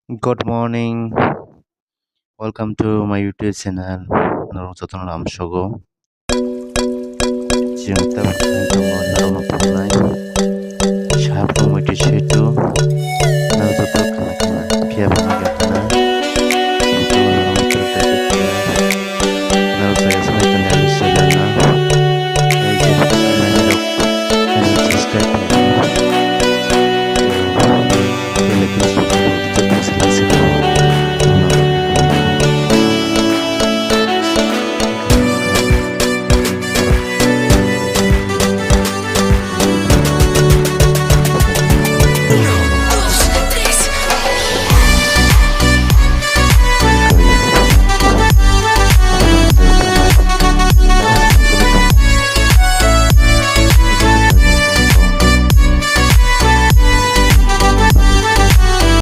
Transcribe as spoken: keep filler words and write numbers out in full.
Good morning. Welcome to my YouTube channel. Norok jotono lamsogo. Chwng tabuk thang tongo norokno phunai. Sahab Community Setu. Norok joto